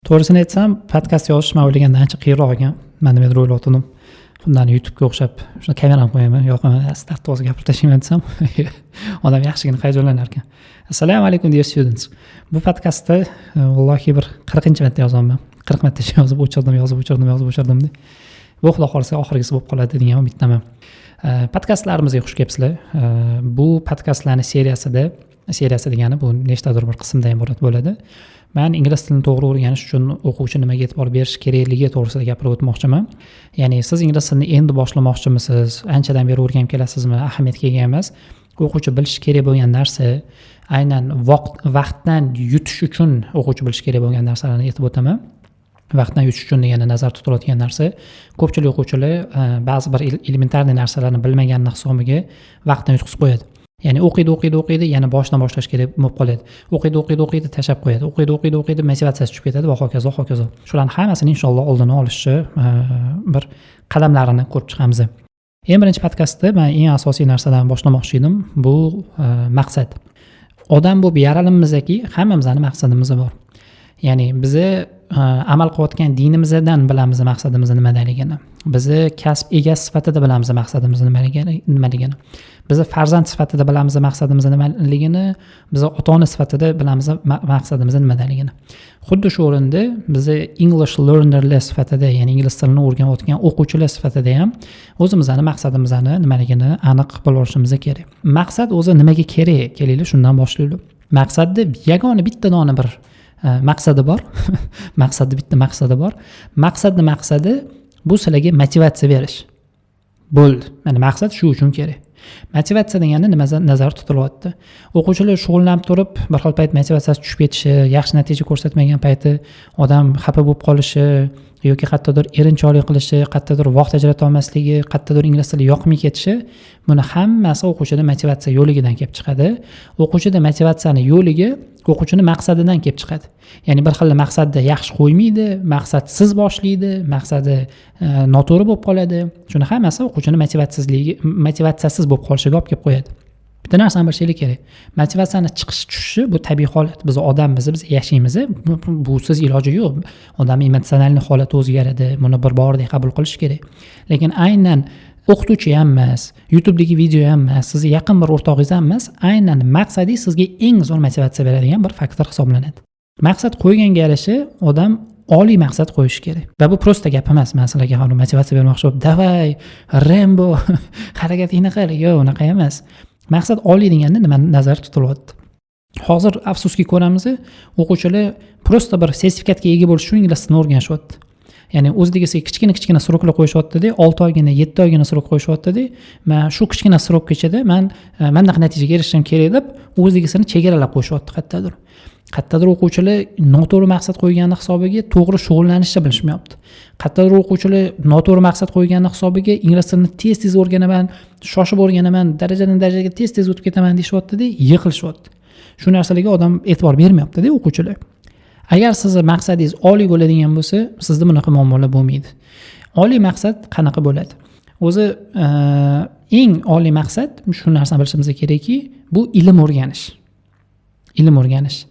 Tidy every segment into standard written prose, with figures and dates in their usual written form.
To'g'risini aytsam, podkast yozish man o'ylagandan ancha qiyinroq ekan. Man nimadir o'ylayotgandim, xuddi YouTubega o'xshab shuni kamerani qo'yaman, yoqaman, startni hozir gapirib tashlayman desam, odam yaxshigina hayajonlanar ekan. Assalomu alaykum, dear students. Bu podkastda vallohi bir 40-marta yozyapman. 40 marta yozib o'chirdim, yozib o'chirdim, yozib o'chirdim. Bu, xudo xohlasa, oxirgisi bo'lib qoladi degan umiddaman. Podkastlarimizga xush kelibsizlar. Bu podkastlarni seriyasida, seriyasi degani bu nechtadir bir qismdan iborat bo'ladi, man ingliz tilini to'g'ri o'rganish uchun o'quvchi nimaga e'tibor berish kerakligi to'g'risida gapirib o'tmoqchiman. Ya'ni siz ingliz tilini endi boshlamoqchimisiz, anchadan beri o'rganib kelasizmi, ahamiyatga ega emas. O'quvchi bilishi kerak bo'lgan narsa, aynan vaqtdan yutish uchun o'quvchi bilishi kerak bo'lgan narsalarni aytib o'taman. Vaqtdan yutish uchun degani nazarda tutilayotgan narsa, ko'pchilik o'quvchilar ba'zi bir элементарный narsalarni bilmaganini hisobiga vaqtdan yutqizib qo'yadi. Ya'ni o'qiydi, o'qiydi, o'qiydi, yana boshidan boshlash kerak bo'lib qoladi. O'qiydi, o'qiydi, o'qiydi, tashlab qo'yadi. O'qiydi, o'qiydi, o'qiydi, motivatsiyasi tushib ketadi va hokazo, hokazo. Shularni hammasini inshaalloh oldini olishni bir qadamlarini ko'rib chiqamiz. Eng birinchi podkastda man eng asosiy narsadan boshlamoqchi edim, bu maqsad. Odam bo'lib yaratilganmizki, hammamizni maqsadimiz bor. Ya'ni bizni amal qilayotgan dinimizdan bilamiz maqsadimiz nimadaligini, bizni kasb egasi sifatida bilamiz maqsadimiz nimaligini, bizni farzand sifatida bilamiz maqsadimiz nimaligini, bizni ota ona sifatida bilamiz maqsadimiz nimadaligini. Xuddi shu o'rinda bizni English learnerlar sifatida, ya'ni ingliz tilini o'rganayotgan o'quvchilar sifatida ham o'zimizni maqsadimizni nimaligini aniq bilib olishimiz kerak. Maqsad o'zi nimaga kerak? Kelinglar, shundan boshlaylik. Maqsadni yagona bitta dona bir maqsadi bor. Maqsadni bitta maqsadi bor. Maqsadni maqsadi bu sizlarga motivatsiya berish. Bo'ldi, mana maqsad shu uchun kerak. Motivatsiya degani nima nazarda tutilyapti? O'quvchilar shug'ullanib turib, bir xil payt motivatsiyasi tushib ketishi, yaxshi natija ko'rsatmagan payti odam xafa bo'lib qolishi yoki qayerdadir erinchoqlik qilishi, qayerdadir vaqt ajrata olmasligi, qayerdadir ingliz tili yoqmay ketishi, buni hammasi o'quvchida motivatsiya yo'qligidan kelib chiqadi. O'quvchida motivatsiyani yo'qligi o'quvchini maqsadidan kelib chiqadi. Ya'ni bir xil maqsadni yaxshi qo'ymaydi, maqsadsiz boshlaydi, maqsadi noto'g'ri bo'lib qoladi. Shuni hammasi o'quvchini motivatsizligi, motivatsiyasiz bo'lib qolishiga olib kelib qo'yadi. Bitta narsani bilishinglar kerak: motivatsiyani chiqish tushishi bu tabiiy holat. Biz odammiz, biz yashaymiz, busiz iloji yo'q. Odamni эмоциональный holati o'zgaradi, buni bir bordek qabul qilish kerak. Lekin aynan o'qituvchi ham emas, YouTubedagi video ham emas, sizni yaqin bir o'rtog'ingiz ham emas, aynan maqsadingiz sizga eng zo'r motivatsiya beradigan bir faktor hisoblanadi. Maqsad qo'yganga yarasha odam oliy maqsad qo'yishi kerak. Va bu просто gap emas. Man sizlarga hozir motivatsiya bermoqchi bo'lib, "Давай, Rembo, harakatingni qil", yo'q, unaqa emas. Maqsad oliy deganda nima nazarda tutilyapti? Hozir, afsuski, ko'ramiz, o'quvchilar просто bir sertifikatga ega bo'lish uchun ingliz tilini o'rganishyapti. Ya'ni o'zligisiga kichkina kichkina срок lar qo'yishyaptida, 6 oygina, 7 oygina срок qo'yishyaptida. Man shu kichkina срок ichida man mana bunaqa natijaga erishishim kerak deb o'zligisini chegaralab qo'yishyapti. Qayerdadir o'quvchilar noto'g'ri maqsad qo'ygani hisobiga to'g'ri shug'ullanishni bilishmayapti. Qayerdadir o'quvchilar noto'g'ri maqsad qo'ygani hisobiga ingliz tilini tez tez o'rganaman, shoshib o'rganaman, darajadan darajaga tez tez o'tib ketaman deyishyaptida, yiqilishyapti. Shu narsalarga odam e'tibor bermayaptida o'quvchilar. Agar sizni maqsadingiz oliy bo'ladigan bo'lsa, sizda bunaqa muammolar bo'lmaydi. Oliy maqsad qanaqa bo'ladi o'zi? Eng oliy maqsad, shu narsani bilishimiz kerakki, bu ilm o'rganish. Ilm o'rganish.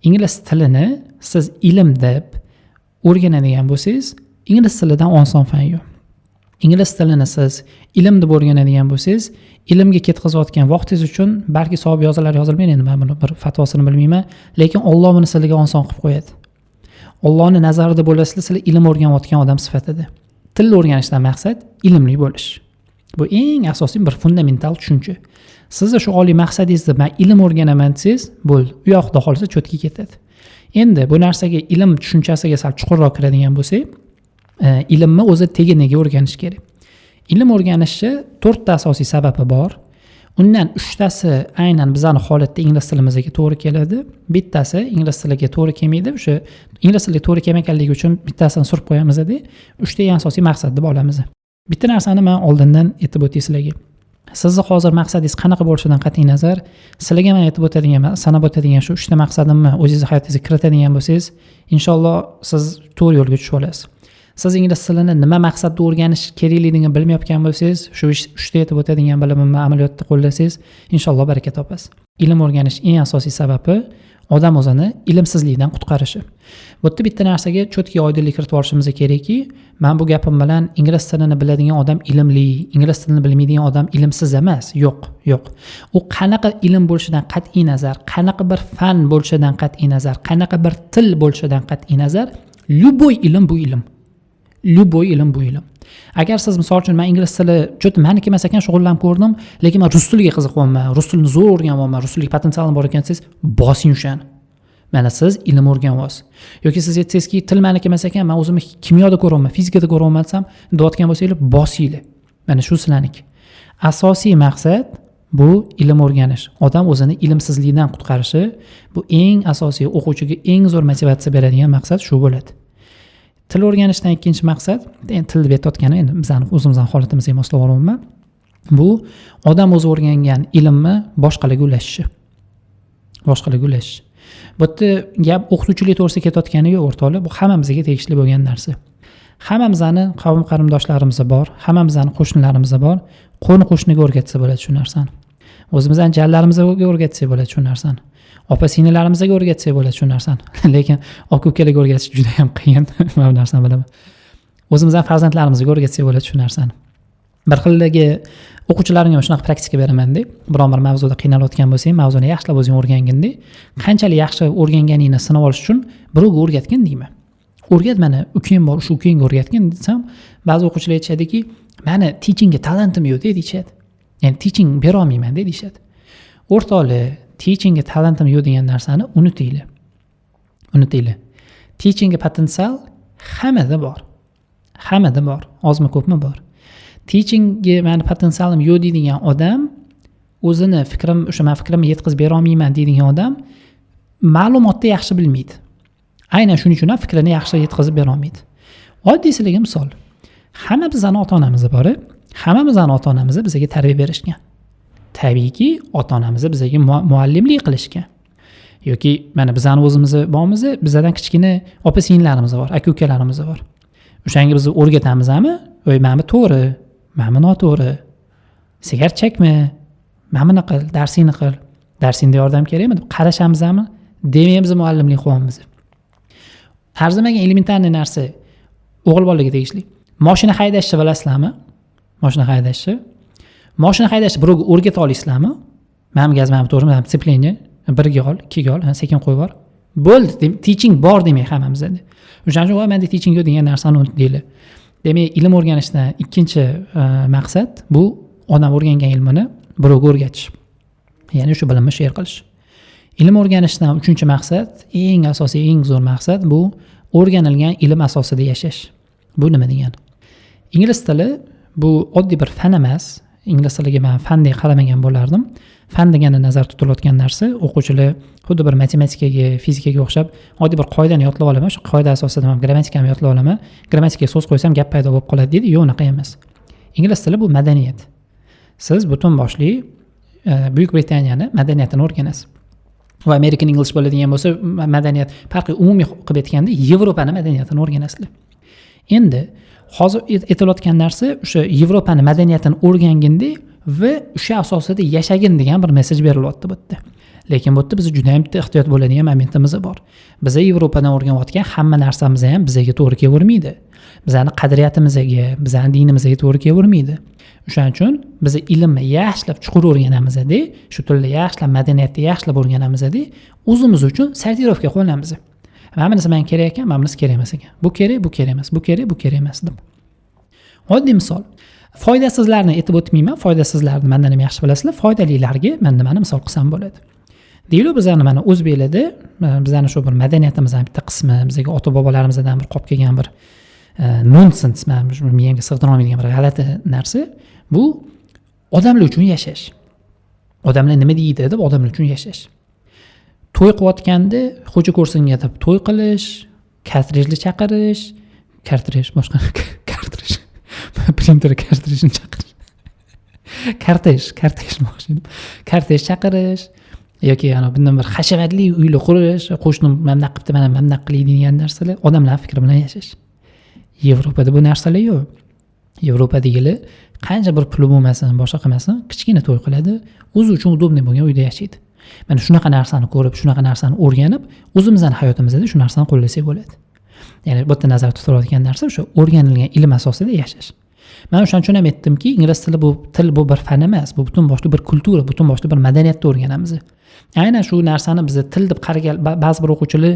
Ingliz tilini siz ilm deb o'rganadigan bo'lsangiz, ingliz tilidan oson fan yo'q. Ingliz tilini siz ilm deb o'rganadigan bo'lsangiz, ilmga ketkazayotgan vaqtingiz uchun balki savob yozilar, yozilmaydi, endi man buni bir fatvosini bilmayman, lekin Olloh buni sizlarga oson qilib qo'yadi. Ollohni nazarida bo'lasizlar sizlar ilm o'rganayotgan odam sifatida. Tilni o'rganishdan maqsad ilmli bo'lish. Bu eng asosiy bir fundamental tushuncha. Sizni shu oliy maqsadingizni, man ilm o'rganaman desangiz, bo'ldi, u yoq, xudo xohlasa, чётко ketadi. Endi bu narsaga, ilm tushunchasiga sal chuqurroq kiradigan bo'lsak, ilmni o'zi tegi nega o'rganish kerak? Ilm o'rganishni to'rtta asosiy sababi bor. Undan uchtasi aynan bizani holatda ingliz tilimizga to'g'ri keladi, bittasi ingliz tiliga to'g'ri kelmaydi. O'sha ingliz tiliga to'g'ri kelmaganligi uchun bittasini surib qo'yamizda, uchta eng asosiy maqsad deb olamiz. Bitta narsani man oldindan aytib o'tay sizlarga: sizni hozir maqsadingiz qanaqa bo'lishidan qat'iy nazar, sizlarga man aytib o'tadigan, sanab o'tadigan shu uchta maqsadimni o'zingizni hayotingizga kiritadigan bo'lsangiz, inshaalloh siz to'g'ri yo'lga tushib olasiz. Siz ingliz tilini nima maqsadda o'rganish kerakligini bilmayotgan bo'lsangiz, shu uchta aytib o'tadigan bilimimni amaliyotda qo'llasangiz, inshaalloh baraka topasiz. Ilm o'rganish eng asosiy sababi odam o'zini ilmsizlikdan qutqarishi. Bu yerda bitta narsaga cho'tki oydinlik kiritib olishimiz kerakki, men bu gapim bilan ingliz tilini biladigan odam ilmli, ingliz tilini bilmaydigan odam ilmsiz emas. Yo'q, yo'q. U qanaqa ilm bo'lishidan qat'iy nazar, qanaqa bir fan bo'lishidan qat'iy nazar, qanaqa bir til bo'lishidan qat'iy nazar, любой ilm bu ilm. Любой ilm bu ilm. Agar siz misol uchun men ingliz tili cho'ti maniki emas ekan shug'ullanib ko'rdim, lekin men rus tiliga qiziqyapman, rus tilini zo'r o'rganyapman, rus tiliga potensialim bor ekan desangiz, bosing o'shani. Mana siz ilm o'rganyapsiz. Yoki siz aytsangizki, til maniki emas ekan, men o'zimni kimyoda ko'ryapman, fizikada ko'ryapman desam, deyotgan bo'lsanglar, bosinglar. Mana shu sizlarniki. Asosiy maqsad bu ilm o'rganish. Odam o'zini ilmsizlikdan qutqarishi, bu eng asosiy o'quvchiga eng zo'r motivatsiya beradigan maqsad shu bo'ladi. Til o'rganishdan ikkinchi maqsad, endi til deb aytayotganim, endi bizani o'zimizning holatimizga moslab olyapman. Bu odam o'zi o'rgangan ilmni boshqalarga ulashishi. Boshqalarga ulashish. Bu yerda gap o'qituvchilik to'g'risida ketayotgani yo'q, o'rtoqlar, bu hammamizga tegishli bo'lgan narsa. Hammamizni qavm qarindoshlarimiz bor, hammamizni qo'shnilarimiz bor. Qo'ni qo'shniga o'rgatsa bo'ladi shu narsani. O'zimizning jiyanlarimizga o'rgatsak bo'ladi shu narsani. Opa singillarimizga o'rgatsak bo'ladi shu narsani. Lekin aka ukalarga o'rgatish juda ham qiyin. Men bu narsani bilaman. O'zimizning farzandlarimizga o'rgatsak bo'ladi shu narsani. Bir xildagi o'quvchilarimga ham shunaqa praktika beraman-da. Biron bir mavzuda qiynalayotgan bo'lsang, mavzuni yaxshilab o'zing o'rgangin-da. Qanchalik yaxshi o'rganganingni sinab olish uchun birovga o'rgatgin deyman. O'rgat, mana ukang bor, o'sha ukangga o'rgatgin desam, ba'zi o'quvchilar aytishadiki, mani teachingga talantim yo'q deyishadi. Ya'ni teaching bera olmayman deyishadi. O'rtoqlar, teachingga talantim yo'q degan narsani unutinglar. Unutinglar. Teachingga potensial hammada bor. Hammada bor, ozmi ko'pmi bor. Teachingga mani potensialim yo'q deydigan odam, o'zini fikrim, o'sha men fikrimni yetkazib bera olmayman deydigan odam ma'lumotni yaxshi bilmaydi. Aynan shuning uchun ham fikrini yaxshi yetkazib bera olmaydi. Oddiysiliga misol. Hamma bizning ota-onamiz bor, hammamizning ota-onamiz bizga tarbiya berishgan. Tabiiyki, ota-onamiz bizga muallimlik qilishgan. Yoki mana bizning o'zimiz bormiz, bizdan kichkina opa-singillarimiz bor, aka-ukalarimiz bor. O'shanga biz o'rgatamizmi? Voy, mana bu to'g'ri, mana bu noto'g'ri. Sigaret chekma, mana buni qil, darsingni qil. Darsingda yordam kerakmi deb qarashamizmi? Demak, biz muallimlik qilyapmiz. Arzimagan элементарный narsa o'g'il bolaga tegishli. Mashina haydashni bilasizlarmi? Mashina haydashni. Mashina haydashni birovga o'rgata olasizlarmi? Mana bu gaz, mana bu to'g'ri, mana bu сцепление, birga ol, ikkiga ol, sekin qo'yib yubor. Bo'ldi, teaching bor demak hammamizda. O'shaning uchun voy menda teaching yo'q degan narsani unutdinglar. Demak, ilm o'rganishdan ikkinchi maqsad bu odam o'rgangan ilmini birovga o'rgatish. Ya'ni o'sha bilimni share qilish. Ilm o'rganishdan uchinchi maqsad, eng asosiy, eng zo'r maqsad bu o'rganilgan ilm asosida yashash. Bu nima degani? Ingliz tili bu oddiy bir fan emas. Ingliz tiliga men fandek qaramagan bo'lardim. Fan degani nazarda tutilayotgan narsa, o'quvchilar xuddi bir matematikaga, fizikaga o'xshab oddiy bir qoidani yodlab olaman, shu qoida asosida men grammatikani yodlab olaman, grammatikaga so'z qo'ysam gap paydo bo'lib qoladi deydi. Yo'q, unaqa emas. Ingliz tili bu madaniyat. Siz butun boshli Buyuk Britaniyani madaniyatini o'rganasiz. Va American English bo'ladigan bo'lsa, madaniyat farqi umumiy qilib aytganda Yevropani madaniyatini o'rganasizlar. Endi hozir aytilayotgan narsa o'sha Yevropani madaniyatini o'rganginda va o'sha asosida yashagin degan bir message berilyapti bu yerda. Lekin bu yerda biz juda ham ehtiyot bo'ladigan momentimiz bor. Biz Yevropadan o'rganayotgan hamma narsamiz ham bizga to'g'ri kelavermaydi. Bizani qadriyatimizga, bizani dinimizga to'g'ri kelavermaydi. O'shaning uchun biz ilmni yaxshilab chuqur o'rganamizda, shu tilni yaxshilab, madaniyatni yaxshilab o'rganamizda, o'zimiz uchun сортировка qo'yamiz. Mana bunisi menga kerak ekan, mana bunisi kerak emas ekan. Bu kerak, bu kerak emas, bu kerak, bu kerak emas deb. Oddiy misol. Foydasizlarni aytib o'tmayman, foydasizlarni mendan ham yaxshi bilasizlar, foydalilarga men nimani misol qilsam bo'ladi. Deylik, bizlarni mana o'zbeklarda, bizlarni shu bir madaniyatimizning bitta qismi, bizga ota-bobolarimizdan bir qolib kelgan bir nonsens, man miyamga sig'dira olmaydigan bir g'alati narsa, bu odamlar uchun yashash. Odamlar nima deydi deb odamlar uchun yashash. To'y qilayotganda xo'ja ko'rsinga deb to'y qilish, kartrijni chaqirish, kartrij boshqa kartrij, printer kartrijini chaqirish. Kortej, kortej demoqchi. Kortej chaqirish yoki ana bundan bir hashamatli uylar qurish, qo'shnim mana bunaqa qilibdi, mana bunaqa qilay degan narsalar odamlar fikri bilan yashash. Yevropada bu narsalar yo'q. Yevropadagilar qancha bir puli bo'lmasin, boshqa qilmasin, kichkina to'y qiladi, o'zi uchun удобный bo'lgan uyda yashaydi. Mana shunaqa narsani ko'rib, shunaqa narsani o'rganib, o'zimizning hayotimizda shu narsani qo'llasak bo'ladi. Ya'ni bu yerda nazarda tutilayotgan narsa o'sha o'rganilgan ilm asosida yashash. Men o'shaning uchun ham aytdimki, ingliz tili bu til, bu bir fan emas, bu butun boshli bir kultura, butun boshli bir madaniyatni o'rganamiz. Aynan shu narsani biz til deb qaragan, ba'zi bir o'quvchilar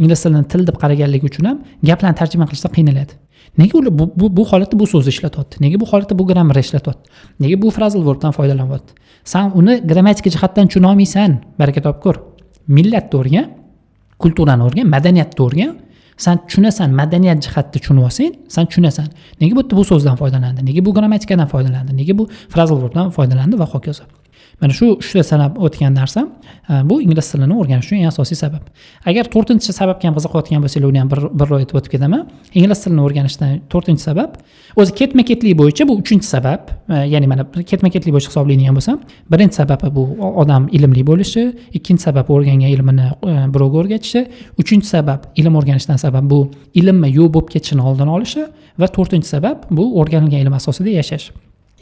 ingliz tilini til deb qaraganligi uchun ham gaplarni tarjima qilishda qiynaladi. Nega ular bu holatda bu so'zni ishlatyapti? Nega bu holatda bu grammar ishlatyapti? Nega bu phrasal verbdan foydalanyapti? Sen uni grammatika jihatdan tushuna olmaysan, baraka topib ko'r. Millatni o'rgan, kulturani o'rgan, madaniyatni o'rgan. Sen tushunasan, madaniyat jihatda tushunib olsang, sen tushunasan. Nega bu yerda bu so'zdan foydalandi? Nega bu grammatikadan foydalandi? Nega bu phrasal verbdan foydalandi va hokazo. Mana shu uchta sanab o'tgan narsam bu ingliz tilini o'rganish uchun eng asosiy sabab. Agar to'rtinchi sababga ham qiziqayotgan bo'lsangiz, uni ham bir aytib o'tib ketaman. Ingliz tilini o'rganishdan to'rtinchi sabab, o'zi ketma-ketlik bo'yicha bu uchinchi sabab, ya'ni mana ketma-ketlik bo'yicha hisoblaydigan bo'lsam, birinchi sababi bu odam ilmli bo'lishi, ikkinchi sabab o'rgangan ilmini birovga o'rgatishi, uchinchi sabab ilm o'rganishdan sabab bu ilmni yo'q bo'lib ketishini oldini olishi va to'rtinchi sabab bu o'rganilgan ilm asosida yashash.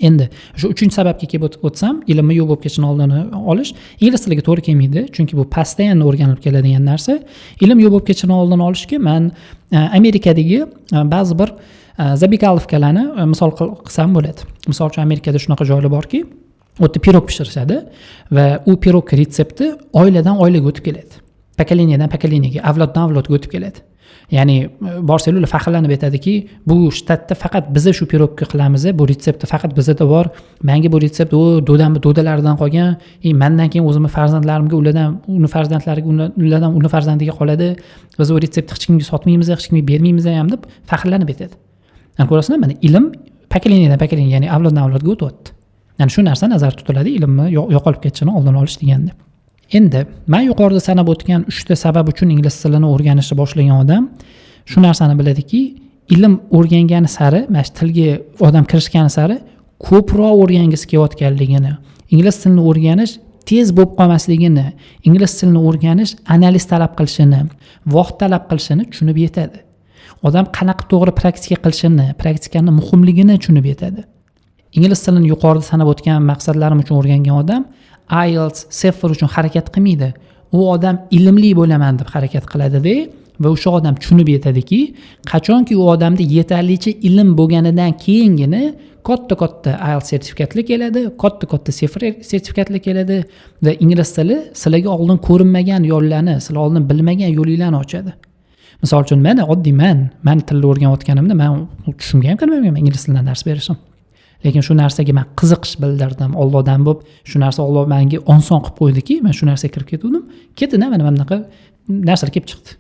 Endi shu uchinchi sababga kelib o'tsam, ilmni yo'q bo'lib ketishini oldini olish ingliz tiliga to'g'ri kelmaydi, chunki bu постоянно o'rganilib keladigan narsa. Ilm yo'q bo'lib ketishini oldini olishga man Amerikadagi ba'zi bir забегаловка larni misol qilsam bo'ladi. Misol uchun, Amerikada shunaqa joylar borki, u yerda pirog pishirishadi va u pirog retsepti oiladan oilaga o'tib keladi. Поколения dan поколения ga, avloddan avlodga o'tib keladi. Ya'ni borsanglar, ular faxrlanib aytadiki, bu shtatda faqat biza shu pirogni qilamiz, bu retsepti faqat bizada bor. Manga bu retsept u dodamni dodalaridan qolgan, mandan keyin o'zimni farzandlarimga, ulardan uni farzandlariga, ulardan uni farzandiga qoladi. Biz u retseptni hech kimga sotmaymiz, hech kimga bermaymiz ham deb faxrlanib aytadi. Yani ko'rasizlar, mana ilm поколения dan поколение, ya'ni avloddan avlodga o'tyapti. Ya'ni shu narsa nazarda tutiladi ilmni yo'qolib ketishini oldini olish deganda. Endi man yuqorida sanab o'tgan uchta sabab uchun ingliz tilini o'rganishni boshlagan odam shu narsani biladiki, ilm o'rgangani sari, mana shu tilga odam kirishgani sari ko'proq o'rgangisi kelayotganligini, ingliz tilini o'rganish tez bo'lib qolmasligini, ingliz tilini o'rganish analiz talab qilishini, vaqt talab qilishini tushunib yetadi. Odam qanaqa to'g'ri praktika qilishini, praktikani muhimligini tushunib yetadi. Ingliz tilini yuqorida sanab o'tgan maqsadlarim uchun o'rgangan odam IELTS, CEFR uchun harakat qilmaydi. U odam ilmli bo'laman deb harakat qiladida va o'sha odam tushunib yetadiki, qachonki u odamda yetarlicha ilm bo'lganidan keyingina katta-katta IELTS sertifikatlar keladi, katta-katta CEFR sertifikatlar keladi va ingliz tili sizlarga oldin ko'rinmagan yo'llarni, sizlar oldin bilmagan yo'linglarni ochadi. Misol uchun, mana oddiy man tilni o'rganayotganimda man tushimga ham kirmaganman ingliz tilidan dars berishim. Lekin shu narsaga man qiziqish bildirdim, Allohdan bo'lib, shu narsa Alloh menga oson qilib qo'ydiki, man shu narsaga kirib ketgandim. Ketidan mana bunaqa narsalar kelib chiqdi.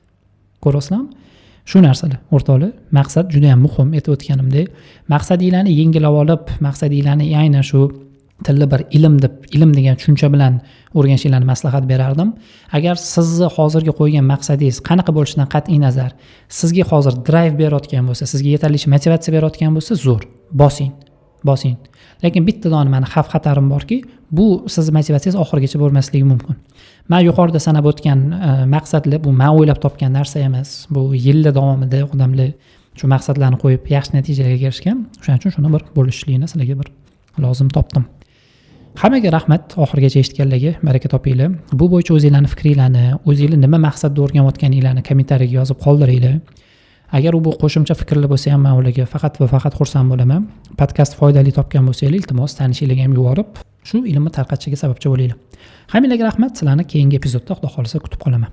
Ko'rasizlarmi? Shu narsalar, o'rtoqlar, maqsad juda ham muhim, aytib o'tganimdek. Maqsadinglarni yengillab olib, maqsadinglarni aynan shu tilni bir ilm deb, ilm degan tushuncha bilan o'rganishinglarni maslahat berardim. Agar sizni hozirgi qo'ygan maqsadingiz qanaqa bo'lishidan qat'iy nazar, sizga hozir drive berayotgan bo'lsa, sizga yetarlicha motivatsiya berayotgan bo'lsa, zo'r, bosing. Bosing. Lekin bitta dona mani xavf xatarim borki, bu sizni motivatsiyangiz oxirigacha bo'lmasligi mumkin. Men yuqorida sanab o'tgan maqsadlar bu men o'ylab topgan narsa emas. Bu yillar davomida odamlar shu maqsadlarni qo'yib yaxshi natijalarga erishgan. O'shaning uchun shuni bir bo'lishlikni sizlarga bir lozim topdim. Hammaga rahmat oxirigacha eshitganlarga, baraka topinglar. Bu bo'yicha o'zinglarning fikringlarni, o'zinglar nima maqsadda o'rganayotganinglarni kommentariyaga yozib qoldiringlar. Agar u bu qo'shimcha fikrlar bo'lsa ham men ularga faqat va faqat xursand bo'laman. Podkast foydali topgan bo'lsanglar, iltimos tanishinglarga ham yuborib, shu ilmni tarqatishiga sababchi bo'linglar. Hammanglarga rahmat. Sizlarni keyingi epizodda Xudo xolisa kutib qolaman.